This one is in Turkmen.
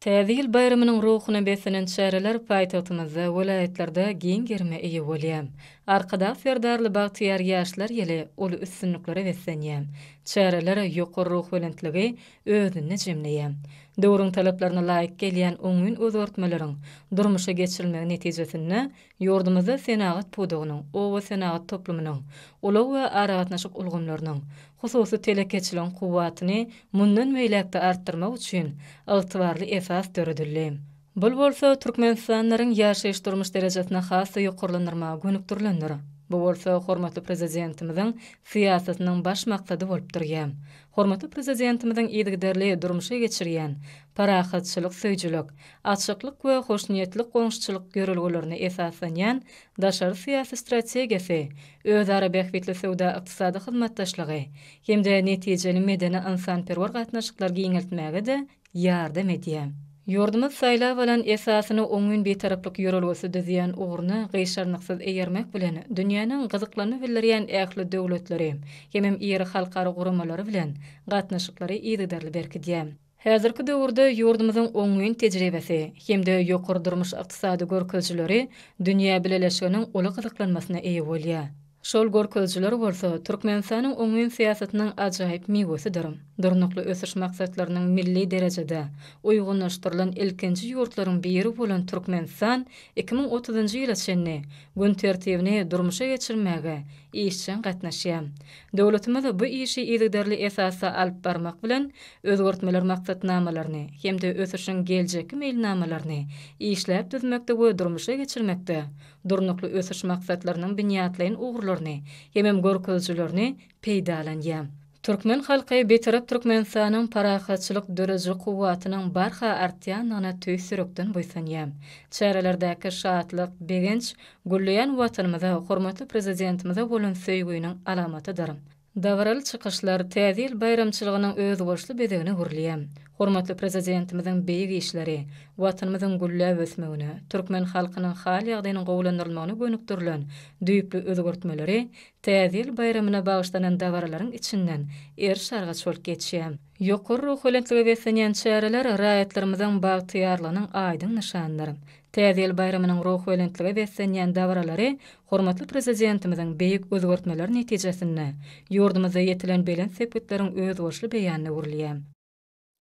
Täze ýyl baýramynyň ruhuna beslenen çäreler paýtagtymyzda, welaýatlarda giň gerime eýe bolýar. Arkadag Serdarly bagtyýar ýaşlar ýyly uly üstünliklere beslenýär. Çäreler ýokary ruhubelentligi özünde jemleýär. Döwrüň talaplaryna laýyk gelýän oňyn özgertmeleriň durmuşa geçirilmegi netijesinde Ýurdumyzda senagat pudagynyň, oba senagat toplumynyň, ulag we aragatnaşyk ulgamlarynyň, hususy telekeçiligiň kuwwatyny mundan beýläk-de artdyrmak üçin ygtybarly esas döredildi. Bul bolsa türkmenistanlylaryň ýaşaýyş-durmuş derejesini has-da ýokarlandyrmaga gönükdirilendir. Bu bolsa hormatly Prezidentimiziň syýasatynyň baş maksady bolup durýar. Hormatly Prezidentimiziň yzygiderli durmuşa geçirýän parahatçylyk söýüjilik, açyklyk we hoşniýetli goňşuçylyk ýörelgelerine esaslanýan daşary syýasy strategiýasy özara bähbitli söwda-ykdysady hyzmatdaşlygy hem-de netijeli medeni-ynsanperwer gatnaşyklary giňeltmäge-de ýardam edýär. Ýurdumyz saýlap alan esasyny oňyn Bitaraplyk ýörelgesi düzýän ugruna gyşarnyksyz eýermek bilen, dünýäniň gyzyklanma bildirýän ähli döwletleri hemem iri halkara guramalary bilen gatnaşyklary yzygiderli berkidýär. Häzirki döwürde ýurdumyzyň oňyn tejribesi hem-de ýokary durmuş-ykdysady görkezijileri dünýä bileleşiginiň uly gyzyklanmasyna eýe bolýar. Şol görkezijiler bolsa Türkmenistanyň oňyn syýasatynyň ajaýyp miwesidir. Durnukly ösüş maksatlarynyň milli derejede uýgunlaşdyrylan ilkinji ýurtlaryň biri bolan Türkmenistan 2030-njy ýyla çenli gün tertibini durmuşa geçirmäge işjeň gatnaşýar. Döwletimiz bu işi yzygiderli esasda alyp barmak bilen, özgertmeler maksatnamalaryny hem-de ösüşiň geljekki meýilnamalaryny işläp düzmekde we durmuşa geçirmekde Durnukly ösüş maksatlarynyň binýatlaýyn ugurlaryny hemem görkezijilerini peýdalanýar. Türkmen halky Bitarap Türkmenistanyň parahatçylyk dörediji kuwwatynyň barha artýandygyna tüýs ýürekden buýsanýar. Çärelerdäki şatlyk, begenç gülleýän Watanymyza, hormatly Prezidentimize bolan söýginiň alamatydyr. Dabaraly çykyşlar Täze ýyl baýramçylygynyň özboluşly bezegine öwrülýär. Hormatly Prezidentimiziň beýik işleri, Watanymyzyň gülläp ösmegine, türkmen halkynyň hal-ýagdaýynyň gowulandyrylmagyna gönükdirilen düýpli özgertmeleri Täze ýyl baýramyna bagyşlanan dabaralaryň içinden eriş-argaç bolup geçýär. Ýokary ruhubelentlige beslenýän çäreler raýatlarymyzyň bagtyýarlygynyň aýdyň nyşanydyr. Täze ýyl baýramynyň ruhubelentlige beslenýän dabaralary hormatly Prezidentimiziň beýik özgertmeleri netijesinde ýurdumyzda ýetilen belent sepgitleriň özboluşly beýanyna öwrülýär.